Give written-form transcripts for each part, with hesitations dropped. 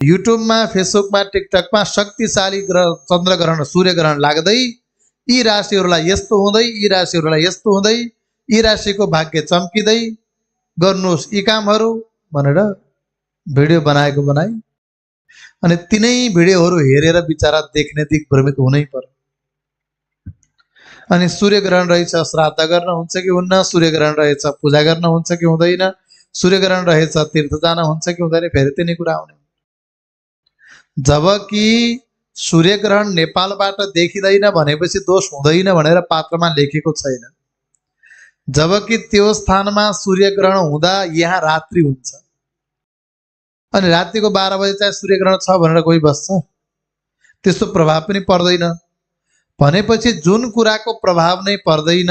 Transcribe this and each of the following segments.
युट्युबमा फेसबुकमा टिकटकमा शक्तिशाली ग्रह चन्द्रग्रहण सूर्यग्रहण लाग्दै यी राशिहरूलाई यस्तो हुँदै यी राशिहरूलाई यस्तो हुँदै यी राशिको भाग्य चम्किँदै गर्नुहोस् यी कामहरू भनेर भिडियो बनाएको बनाई अनि तिनै भिडियोहरू हेरेर बिचारा देख्ने दिग्भ्रमित हुनै पर्यो। अनि सूर्यग्रहण रहेछ श्राद्ध गर्न हुन्छ कि हुन्न, सूर्यग्रहण रहेछ पूजा गर्न हुन्छ कि हुँदैन, सूर्यग्रहण रहेछ तीर्थ जान हुन्छ कि हुँदैन, फेरि तिनै कुरा आउने। जबकि सूर्यग्रहण नेपालबाट देखिँदैन भनेपछि दोष हुँदैन भनेर पात्रमा लेखेको छैन। जबकि त्यो स्थानमा सूर्यग्रहण हुँदा यहाँ रात्रि हुन्छ अनि रातिको 12 बजे चाहिँ सूर्यग्रहण छ भनेर कोही बस्छ, त्यस्तो प्रभाव पनि पर्दैन भनेपछि जुन कुराको प्रभाव नै पर्दैन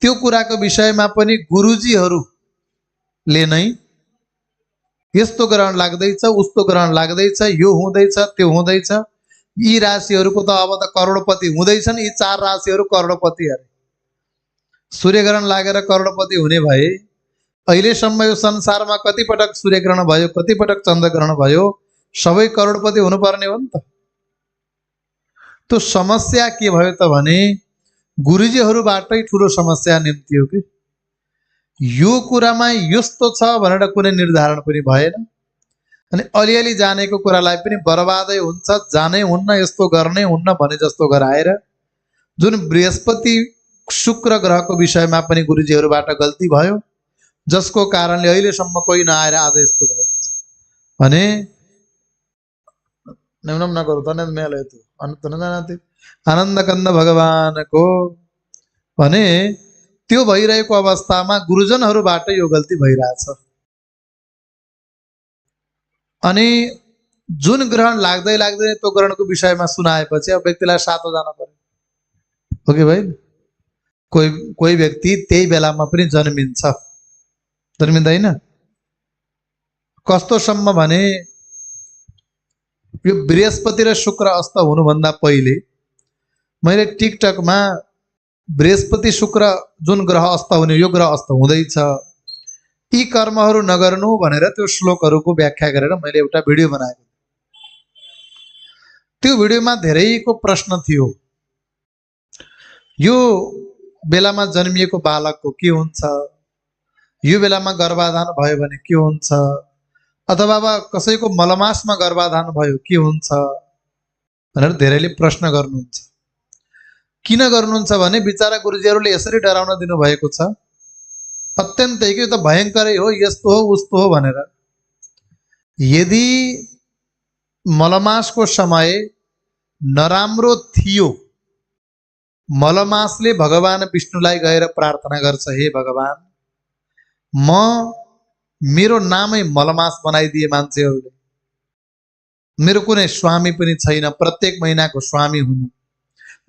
त्यो कुराको विषयमा पनि गुरुजीहरूले नै यस्तो ग्रहण लाग्दैछ उस्तो ग्रहण लाग्दैछ यो हुँदैछ त्यो हुँदैछ, यी राशिहरूको त अब त करोडपति हुँदैछन्, यी 4 राशिहरू करोडपति अरे। सूर्यग्रहण लागेर करोडपति हुने भए अहिलेसम्म यो संसारमा कति पटक सूर्यग्रहण भयो, कति पटक चन्द्रग्रहण भयो, सबै करोडपति हुनुपर्ने हो नि त। त्यो समस्या के भयो त भने गुरुजीहरूबाटै ठुलो समस्या निम्तियो कि यो कुरामा यस्तो छ भनेर कुनै निर्धारण पनि भएन अनि अलिअलि जानेको कुरालाई पनि बर्बादै हुन्छ, जानै हुन्न, यस्तो गर्नै हुन्न भने जस्तो गराएर जुन बृहस्पति शुक्र ग्रहको विषयमा पनि गुरुजीहरूबाट गल्ती भयो, जसको कारणले अहिलेसम्म कोही नआएर आज यस्तो भएको छ भने नेमनम नगरौँ त मेल हेतु आनन्द कन्द भगवानको भने त्यो भइरहेको अवस्थामा गुरुजनहरूबाट यो गल्ती भइरहेछ। अनि जुन ग्रहण लाग्दै लाग्दै त्यो ग्रहणको विषयमा सुनाएपछि अब व्यक्तिलाई सातो जान पर्यो हो कि भाइ। कोही व्यक्ति त्यही बेलामा पनि जन्मिँदैन। कस्तोसम्म भने यो बृहस्पति र शुक्र अस्त हुनुभन्दा पहिले मैले टिकटकमा बृहस्पति शुक्र जुन ग्रह अस्त हुने यो ग्रह अस्त हुँदैछ यी कर्महरू नगर्नु भनेर त्यो श्लोकहरूको व्याख्या गरेर मैले एउटा भिडियो बनाएको। त्यो भिडियोमा धेरैको प्रश्न थियो, यो बेलामा जन्मिएको बालकको के हुन्छ, यो बेलामा गर्भाधान भयो भने के हुन्छ, अथवा कसैको मलमासमा गर्भाधान भयो के हुन्छ भनेर धेरैले प्रश्न गर्नुहुन्छ। किन गर्नुहुन्छ भने बिचारा गुरुजीहरूले यसरी डराउन दिनुभएको छ अत्यन्तै कि त भयङ्करै हो, यस्तो हो उस्तो हो भनेर। यदि मलमासको समय नराम्रो थियो, मलमासले भगवान विष्णुलाई गएर प्रार्थना गर्छ, हे भगवान म मेरो नामै मलमास बनाइदिए मान्छेहरूले, मेरो कुनै स्वामी पनि छैन, प्रत्येक महिनाको स्वामी हुने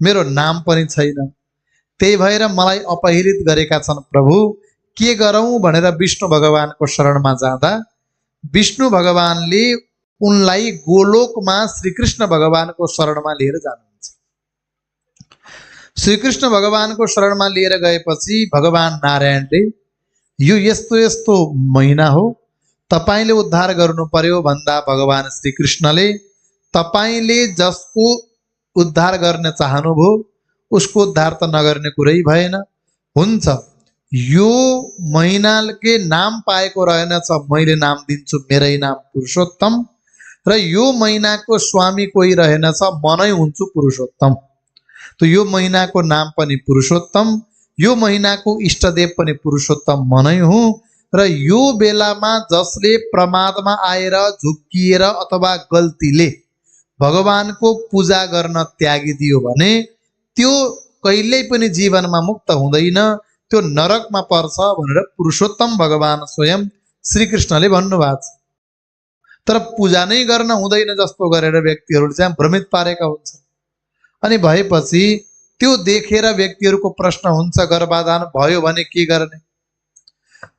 मेरो नाम पनि छैन, त्यही भएर मलाई अपहरित गरेका छन् प्रभु, के गरौँ भनेर विष्णु भगवानको शरणमा जाँदा विष्णु भगवानले उनलाई गोलोकमा श्रीकृष्ण भगवानको शरणमा लिएर जानुहुन्छ। श्रीकृष्ण भगवानको शरणमा लिएर गएपछि भगवान नारायणले यो यस्तो यस्तो महिना हो, तपाईले उद्धार गर्नु पर्यो भन्दा भगवान श्रीकृष्णले तपाईले जसको उद्धार गर्न चाहनुभयो उसको उद्धार त नगर्ने कुरै भएन, हुन्छ यो महिनाकै नाम पाएको रहेनछ, मैले नाम दिन्छु मेरै नाम पुरुषोत्तम, र यो महिनाको स्वामी कोही रहेनछ, म नै हुन्छु पुरुषोत्तम। तो यो महिनाको नाम पनि पुरुषोत्तम, यो महिनाको इष्टदेव पनि पुरुषोत्तम म नै हुँ, र यो बेलामा जसले प्रमादमा आएर झुक्किएर अथवा गल्तीले भगवानको पूजा गर्न त्यागिदियो भने त्यो कहिल्यै पनि जीवनमा मुक्त हुँदैन, त्यो नरकमा पर्छ भनेर पुरुषोत्तम भगवान स्वयं श्रीकृष्णले भन्नुभएको छ। तर पूजा नै गर्न हुँदैन जस्तो गरेर व्यक्तिहरूले चाहिँ भ्रमित पारेका हुन्छन्। अनि भएपछि त्यो देखेर व्यक्तिहरूको प्रश्न हुन्छ, गर्भाधान भयो भने के गर्ने?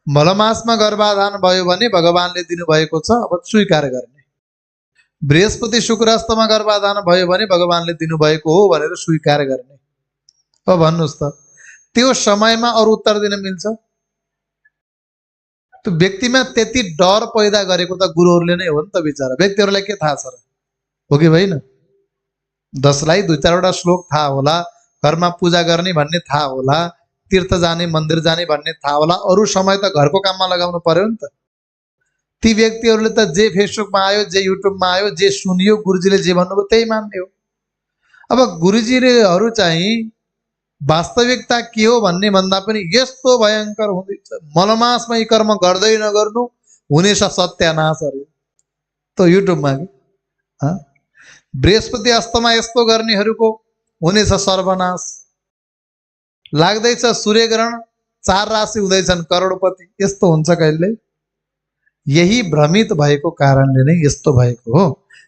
मलमासमा गर्भाधान भयो भने भगवानले दिनुभएको छ, अब स्वीकार गर्ने। बृहस्पति शुक्रास्तमा गर्भाधान भयो भने भगवानले दिनुभएको हो भनेर स्वीकार गर्ने। अब भन्नुहोस् त त्यो समयमा अरू उत्तर दिन मिल्छ? त्यो व्यक्तिमा त्यति डर पैदा गरेको त गुरुहरूले नै हो नि त बिचारा। व्यक्तिहरूलाई के थाहा छ र, हो कि होइन? जसलाई दुई चारवटा श्लोक थाहा होला, घरमा पूजा गर्ने भन्ने थाहा होला, तीर्थ जाने मन्दिर जाने भन्ने थाहा होला, अरू समय त घरको काममा लगाउनु पर्यो नि त। ती व्यक्तिहरूले त जे फेसबुकमा आयो, जे युट्युबमा आयो, जे सुनियो, गुरुजीले जे भन्नुभयो त्यही मान्ने हो। अब गुरुजीहरू चाहिँ वास्तविकता के हो भन्ने भन्दा पनि यस्तो भयङ्कर हुँदैछ, मलमासमा यी कर्म गर्दै नगर्नु हुनेछ सत्यानाश अरे, त युट्युबमा कि बृहस्पति अस्तमा यस्तो गर्नेहरूको हुनेछ सर्वनाश, लाग्दैछ सूर्यग्रहण 4 राशि हुँदैछन् करोडपति, यस्तो हुन्छ कहिले। यही भ्रमित भएको कारणले नै यस्तो भएको हो।